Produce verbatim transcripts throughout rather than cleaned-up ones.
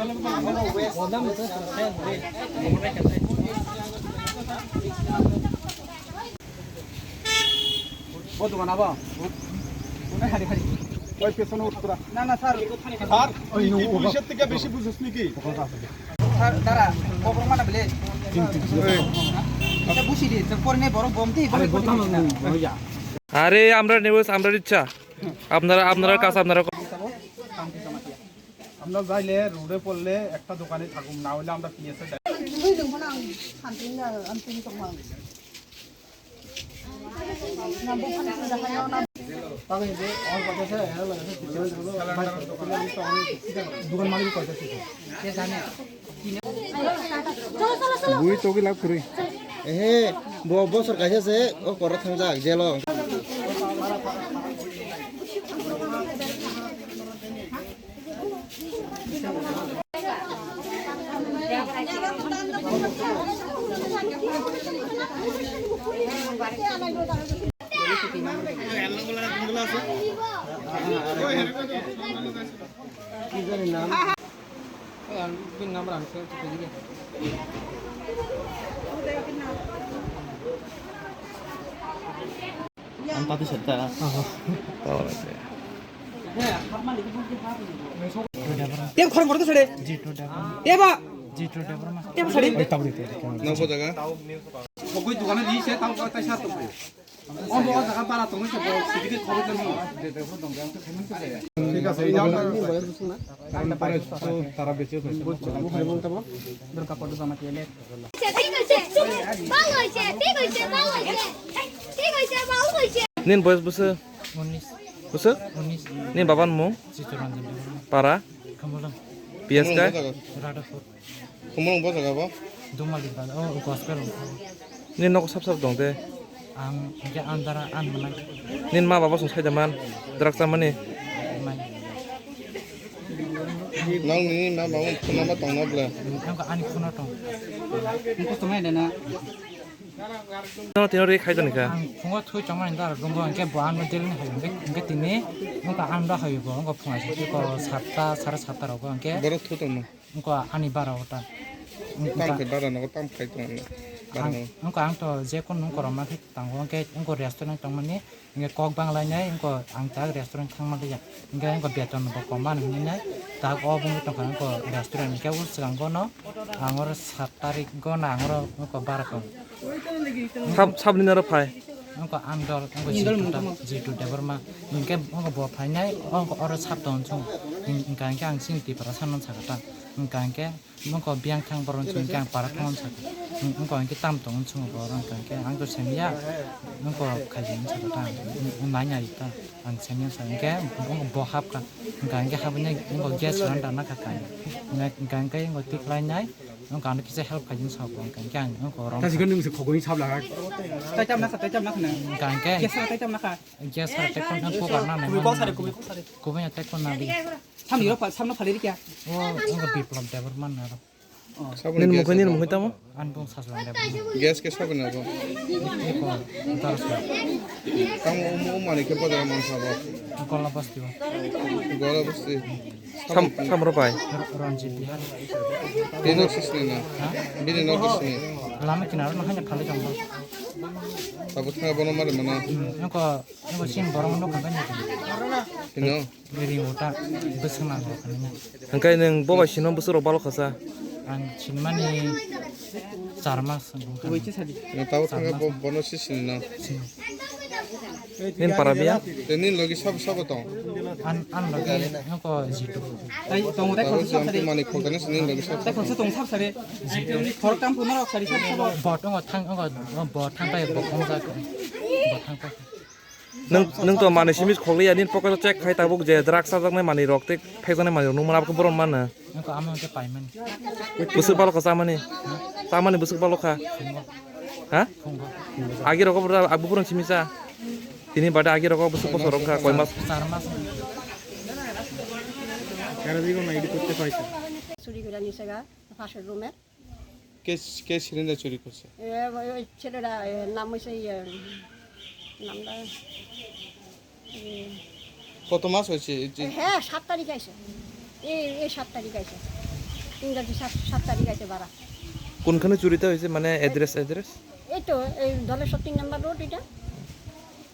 O dogan abo? Oy, hari, hari. Oy, pesono uttara. Na, na, sir. Sir, oy, no, pulisor theke besi bujhos niki? Sir, dara, koborma na bele. Eta busi di, te pore ne borok bomti, are, botama, no, ya. আরে, আমরা নিউজ, আমরার ইচ্ছা। আপনারা, আপনারার কাজ, আপনারা আমরা যাইলে রোডে পড়লে একটা দোকানে থাকুম, না হইলে আমরা পিএসএ যাই। দোকান মালিক কয়টা ছিল? Bui togi lab kwrwi. Ehe, bo bosor kaisa se o koro thangjak jelo. Ang pati sadda. Tawar ase. Tep khorang korte sare. Teba. Tep sare. Nang bo jaga? Bogoi dogana di se tang ko tai sa to. O bo jaga bara to se bo sidike khobor to. Thik ase, ina. Tara beche to. Durga Padu Jamatia le. ঠিক হইছে, ভালো হইছে, ঠিক হইছে, ভালো হইছে, ঠিক হইছে, ভালো হইছে। Nini boyos bwswk? Unis. Bwswk? Unis. Nini baban mung? Chittaranjan Debbarma. Para? Khambalang. P S kai? Radhapur. Khambalang bo jaga bo? Dumali bala, oh, gospel. Nini nogo sap sap dong de? Ang hingke andara an manai. Nini ma baba song saida man, drugs chamani? Mai. Nang nini ma baba phone number tong na bla? Ang ani phone tong. Ang ko tong ai na. No, tino ri khai toni ka. Ang phungo thui chongmani da rungo, hingke bo ano del ni hai, hingke, hingke tini nungka an da hai bo, nungka phunga se ko satta, sare satta rogo, hingke. Borok thu tongma. Wngkha ani bara o ta. Tam khe bara nogo, tam khai tong ani. Bara nogo. Wngkha ang to je kun nung korom ma khe tango, hwnkhe wngkha restaurant tongmani, hwnkhe kok bang lainai, wngkha ang tak restaurant thangma liya. Hwnkhe wngkha beton bo kom mani hinwi nai, tak o bungwi tongkha wngkha restaurant, hwnkhe o swkango no ang oro sat tarik go na ang oro wngkha bara tong. Sab-, sabni naro phai. Wngkha ang dol, wngkha Jitu ta, Jitu Debbarma. Hwnkhe wngkha bo phainai, wngkha oro sab tong chwng. Hwnkha hwnkhe ang chini Tipra sano sakha ta. Hwnkha hwnkhe Nokho biyang thang borok chwng khe ang para thang sakha. Nokho hwnkhe tam tong chwng borok hwnkha hwnkhe ang to semiya. Nokho khaijani sakha ta. Nai nai ta. Ang semiya sa hwnkhe bo hapkha. Hwnkha hwnkhe habwini nokho gas cylinder nakha kha. Hwnkha hwnkhe nokho tiklai nai. Nokho ano kisa help khaijani sakha hwnkha hwnkhe ang nokho rom. Tasi gani misi khogoi sab laga. Tai tam nakha, tai tam nakha na. Hwnkha hwnkhe. Gas tai tam nakha. Gas sa tai kon thang ko karna nai. Kubui kok sare, kubui kok sare. Kubui ya tai kon na di. Samni rok pha-, samno phali rikya. O, wngkha Biplab Debbarma na ro. Nini mukhui, nini mukhui tamo? Ani bung sajla Debbarma. Gas ke saboni abo? Eko, darasma. Tamo umu umani ke bodol man sabo? Gola basti bo. Gola basti. Sam, sam ro pai. R-, Ranjit Bihari. Bini nok sisni na? Ha? Bini nok sisni. Lama kinaro no hanya phali jang bo. Abo thang bono mari mana? Hmm, eko, eko sin borong no kangkani. Sino? Ring uta bwswk nango khanina. Hwnkhe nwng bo bai sino bwswk rok balo khasa? Ang sinmani char mas wngkha. Nwng tabuk thangkhe bo, bono si sinina? Sino. Nini para biya? Te nini logi sabo sabo tong? An, an logi nokho Jitu. Tai tongo tai khoroksa sabo sari. Mani khoroksa nini logi sabo sabo tong? Khorok tam phunarok sari sabo sabo. Bo tongo thang, tongo bo thang pai bo khongjak. Bo thang pai. Nwng, nwng to manwi simi khokliya, nini pocket o check khai tabuk je drugs chajaknai manwi rok tei phekjaknai manwi rok nung mano, abo khe borom mano. Nwng khe amo hwnkhe paimani. Bwswk balo kha chamani? Chamani bwswk balo kha? Phungo. Ha? Phungo. Agi rogo bwra, abo borom simi cha. Tini bade agi rogo bwswk bosor rok kha, koi mas? Char mas. Churi guri anise ga, pasor room e. কে, কে সিলিন্ডার চুরি করছে? এ, ওই, ওই ছেলেরা, এ, নাম হইছে, ইয়ে, নামটা, এ, কত মাস হয়েছে এই যে? হ্যাঁ, সাত তারিখ আইছে। এই, এই সাত তারিখ আইছে। ইংরাজি সাত সাত তারিখ আছে বারা। কোনখানে চুরিটা হয়েছে, মানে অ্যাড্রেস অ্যাড্রেস? এই তো এই ধলেশ্বর তিন নম্বর রোড এটা।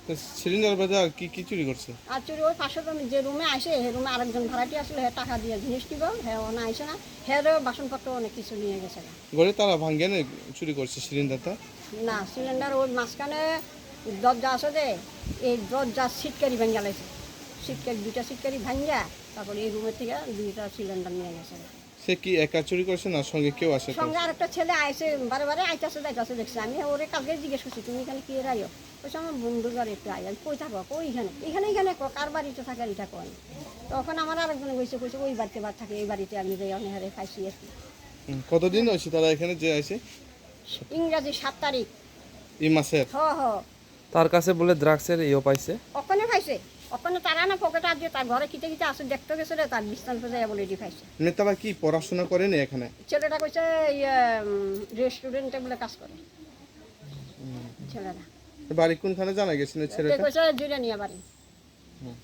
তো সিলিন্ডার বাদে আর কি কি চুরি করছে? আর চুরি ওই পাশের রুমে, যে রুমে আসে, সেই রুমে আরেকজন ভাড়াটি আসলে হে টাকা দিয়ে জিনিস নিব, হে ওনা আইসে না, হেরও বাসনপত্র অনেক কিছু নিয়ে গেছে গা। ঘরে তালা ভাঙ্গে না চুরি করছে সিলিন্ডারটা? না, সিলিন্ডার ওই মাঝখানে দরজা আছে যে, এই দরজা সিটকারি ভাঙ্গা লাইছে। সিটকারি, দুইটা সিটকারি ভাঙ্গা, তারপরে এই রুমের থেকে দুইটা সিলিন্ডার নিয়ে গেছে। সে কি একা চুরি করছে না সঙ্গে কেউ আছে তার? সঙ্গে আরেকটা ছেলে আইছে, বারে বারে আইতাছে যাইতাছে দেখছি। আমি ওরে কালকে জিজ্ঞেস করছি, "তুমি এখানে কি এর আইও?" কইছে, "আমার বন্ধুর ঘরে একটু আই।" আমি, "কই থাকো?" "কই এখানে।" "এখানে, এখানে।" কো, "কার বাড়িতে থাকে এটা কই?" তখন আমার আরেকজনে কইছে, কইছে, "ওই বাড়িতে বাদ থাকে, এই বাড়িতে আমি যাই, আমি হারে খাইছি আর কি।" হুম, কতদিন হয়েছে তারা এখানে যে আছে? ইংরাজি সাত তারিখ। এই মাসের? হ, হ। তার কাছে বলে ড্রাগসের ইয়ে পাইছে। ওখানে পাইছে। ওখানে তারা না পকেটে আজ তার ঘরে কিতে কিতে আছে দেখতে গেছে রে, তার বিছনার উপরে যাইয়া বলে এটি পাইছে। মানে তারা কি পড়াশোনা করেনি এখানে? ছেলেটা কইছে, ইয়ে, উম, রেস্টুরেন্টে বলে কাজ করে। ছেলেটা। বাড়ি কোনখানে জানা গেছে না ছেলেটা? কইছে জিরানিয়া বাড়ি। হুম।